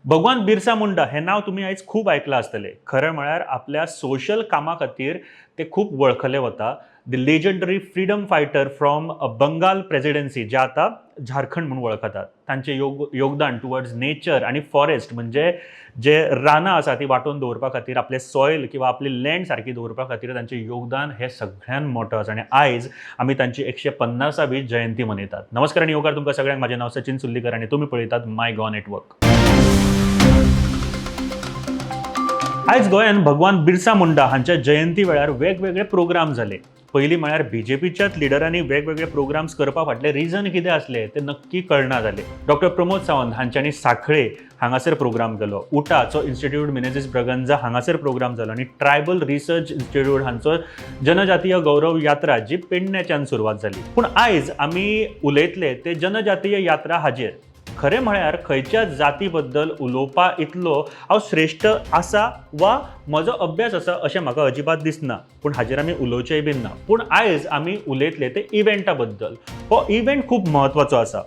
भगवान बिरसा मुंडा हें नांव तुमी आयज खूब आयकलां आसतलें. खरें म्हळ्यार आपल्या सोशल कामा खातीर ते खूब वळखले वता. The legendary freedom fighter from Bengal Presidency, जे आतां झारखंड म्हणून वळखतात. तांचें योगदान टुवर्ड्स नेचर आनी फॉरेस्ट, म्हणजे जे रानां आसा ती वाटोवन दवरपा खातीर, आपलें सॉयल किंवा आपली लँड सारकी दवरपा खातीर तांचें योगदान हें सगळ्यान मोठो आसा आनी आयज आमी तांची 150वी जयंती मनयतात. नमस्कार आनी येवकार तुमकां सगळ्यांक. म्हाजें नांव सचिन सुर्लीकर आनी तुमी पळयतात माय गोवा नेटवर्क. आयज गोंयांत भगवान बिरसा मुंडा हांच्या जयंती वेळार वेगवेगळे प्रोग्राम जाले. पयलीं म्हळ्यार बीजेपीच्याच लिडरांनी वेगवेगळे प्रोग्राम्स करपा फाटलें रिजन कितें आसलें तें नक्की कळना जालें. डॉक्टर प्रमोद सावंत हांच्यांनी सांखळे हांगासर प्रोग्राम केलो, उटाचो इन्स्टिट्यूट मिनेझीस ब्रगंजा हांगासर प्रोग्राम जालो आनी ट्रायबल रिसर्च इन्स्टिट्यूट हांचो जनजातीय गौरव यात्रा जी पेडण्याच्यान सुरवात जाली. पूण आयज आमी उलयतले ते जनजातीय यात्रा हाजेर. खरें म्हळ्यार खंयच्या जाती बद्दल उलोवपा इतलो हांव श्रेश्ठ आसा वा म्हजो अभ्यास आसा अशें म्हाका अजिबात दिसना, पूण हाजेर आमी उलोवचेय बीन ना. पूण आयज आमी उलयतले ते इव्हेंटा बद्दल. हो इव्हेंट खूब म्हत्वाचो आसा.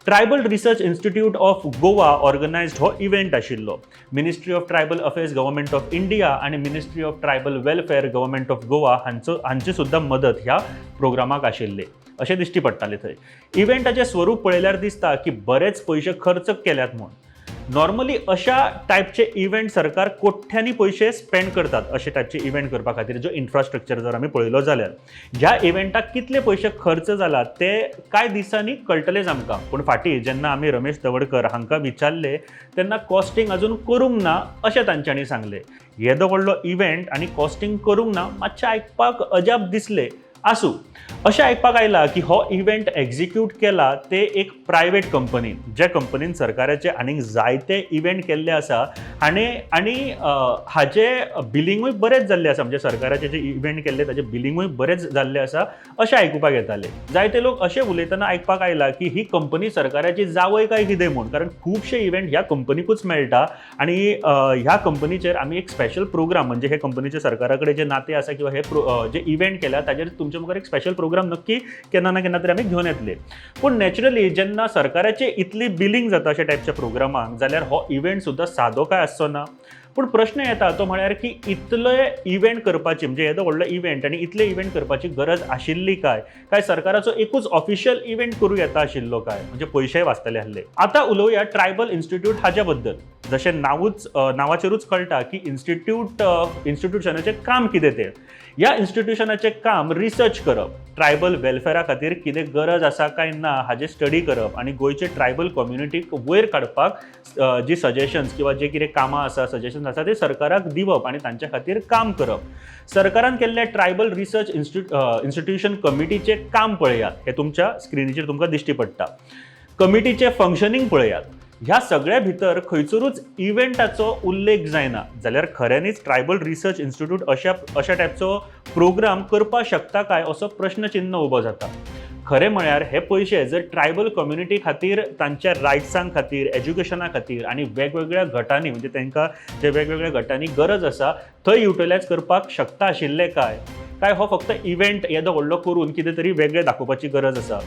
Tribal Research Institute of Goa organised हो इव्हेंट आशिल्लो. Ministry of Tribal Affairs, Government of India आनी Ministry of Tribal Welfare, Government of Goa हांची सुद्दां मदत ह्या प्रोग्रामाक आशिल्ली अशें दिश्टी पडटालें. थंय इव्हेंटाचें स्वरूप पळयल्यार दिसता की बरेच पयशे खर्च केल्यात म्हूण. नॉर्मली अशा टायपचे इव्हेंट सरकार कोट्यांनी पयशे स्पेंड करतात अशे टायपचे इव्हेंट करपा खातीर. जो इन्फ्रास्ट्रक्चर जर आमी पळयलो जाल्यार ह्या इव्हेंटाक कितले पयशे खर्च जाला ते कांय दिसांनी कळटलेच आमकां. पूण फाटीं जेन्ना आमी रमेश तवडकर हांकां विचारले तेन्ना कॉस्टिंग अजून करूंक ना अशें तांच्यांनी सांगलें. येदो व्हडलो इव्हेंट आनी कॉस्टिंग करूंक ना, मातशें आयकपाक अजाप दिसलें. आसूं. अशें आयकपाक आयलां की हो इव्हेंट एक्झिक्यूट केला ते एक प्रायवेट कंपनीन, ज्या कंपनीन सरकाराचे आनीक जायते इव्हेंट केल्ले आसा आनी हाजे बिलिंगूय बरेंच जाल्लें आसा. म्हणजे सरकाराचे जे इव्हेंट केल्ले ताजे बिलिंगूय बरेंच जाल्लें आसा अशें आयकुपाक येतालें. जायते लोक अशें उलयतना आयकपाक आयला की ही कंपनी सरकाराची जावय काय कितें म्हूण, कारण खुबशे इव्हेंट ह्या कंपनीकूच मेळटा आनी ह्या कंपनीचेर आमी एक स्पेशल प्रोग्राम, म्हणजे हे कंपनीचे सरकारा कडेन जे नातें आसा किंवा हे जे इव्हेंट केल्या ताजेर तुमचे मुखार एक स्पेशल प्रोग्राम नक्की केन्ना ना केन्ना तरी आमी घेवन येतले. पूण नॅचरली जेन्ना सरकाराचे इतली बिलिंग जाता अशा टायपच्या प्रोग्रामाक जाल्यार हो इव्हेंट सुद्दां सादो काय आसचो ना. पूण प्रश्न येता तो म्हळ्यार की इतले इव्हेंट करपाची, म्हणजे येदो व्हडलो इव्हेंट आनी इतले इव्हेंट करपाची गरज आशिल्ली काय? काय सरकाराचो एकूच ऑफिशियल इव्हेंट करूं येता आशिल्लो काय? म्हणजे पयशेय वाचतले आसले. आतां उलोवया ट्रायबल इन्स्टिट्यूट हाज्या बद्दल. जशें नांवाचेरूच कळटा की इन्स्टिट्युशनाचें काम कितें तें. ह्या इन्स्टिट्युशनाचें काम रिसर्च करप, ट्रायबल वेलफेरा खातीर कितें गरज आसा काय ना हाजें स्टडी करप आनी गोंयचे ट्रायबल कम्युनिटीक वयर काडपाक जी सजेशन्स किंवा जे कितें कामां आसा, सजेशन्स आसा ते सरकाराक दिवप आनी तांच्या खातीर काम करप. सरकारान केल्ल्या ट्रायबल रिसर्च इन्स्टिट्युशन कमिटीचें काम पळयात. हें तुमच्या स्क्रिनीचेर तुमकां दिश्टी पडटा. कमिटीचें फंक्शनींग पळयात. ह्या सगळ्या भितर खंयसरूच इव्हेंटाचो उल्लेख जायना जाल्यार खऱ्यांनीच ट्रायबल रिसर्च इन्स्टिट्यूट अशा अशा टायपचो प्रोग्राम करपाक शकता काय असो प्रश्नचिन्ह उबो जाता. खरें म्हळ्यार हे पयशे जर ट्रायबल कम्युनिटी खातीर, तांच्या रायट्सां खातीर, एज्युकेशना खातीर आनी वेगवेगळ्या गटांनी, म्हणजे तांकां जे वेगवेगळ्या गटांनी गरज आसा थंय युटिलायज करपाक शकता आशिल्ले काय? काय हो फक्त इव्हेंट येदो व्हडलो करून कितें तरी वेगळें दाखोवपाची गरज आसा?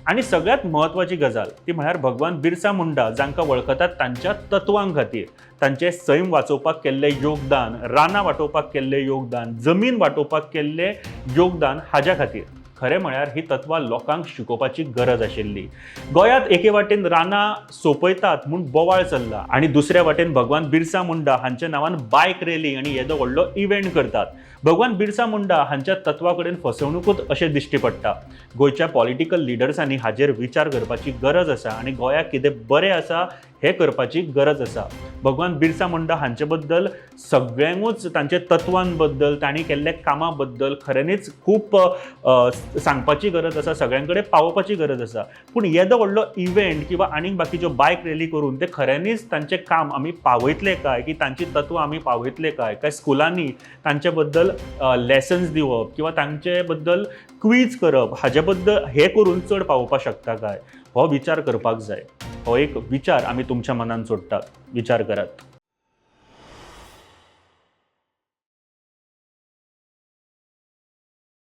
आनी सगळ्यांत म्हत्वाची गजाल ती म्हळ्यार भगवान बिरसा मुंडा जांकां वळखतात तांच्या तत्वां खातीर, तांचें सैम वाचोवपाक केल्लें योगदान, रानां वाटोवपाक केल्लें योगदान, जमीन वाटोवपाक केल्लें योगदान हाज्या खातीर खरें म्हळ्यार ही तत्वां लोकांक शिकोवपाची गरज आशिल्ली. गोंयांत एके वाटेन रानां सोंपयतात म्हूण बोवाळ चल्ला आनी दुसऱ्या वाटेन भगवान बिरसा मुंडा हांच्या नांवान बायक रॅली आनी येदो व्हडलो इव्हेंट करतात. भगवान बिरसा मुंडा हांच्या तत्वा कडेन फसवणुकूच अशें दिश्टी पडटा. गोंयच्या पॉलिटिकल लिडर्सांनी हाजेर विचार करपाची गरज आसा आनी गोंयाक कितें बरें आसा हें करपाची गरज आसा. भगवान बिरसा मुंडा हांचे बद्दल सगळ्यांकूच तांचे तत्वां बद्दल, तांणी केल्ल्या कामां बद्दल खऱ्यांनीच खूब सांगपाची गरज आसा, सगळ्यां कडेन पावोवपाची गरज आसा. पूण येदो व्हडलो इव्हेंट किंवा आनीक बाकीच्यो बायक रॅली करून ते खऱ्यांनीच तांचें काम आमी पावयतले काय, की तांची तत्वां आमी पावयतले काय? काय स्कुलांनी तांचे बद्दल लेसन्स दिवप किंवा तांचे बद्दल क्वीज करप हाजे बद्दल हें करून चड पावोवपाक शकता काय, हो विचार करपाक जाय. हो एक विचार आमी तुमच्या मनान सोडटात. विचार करात.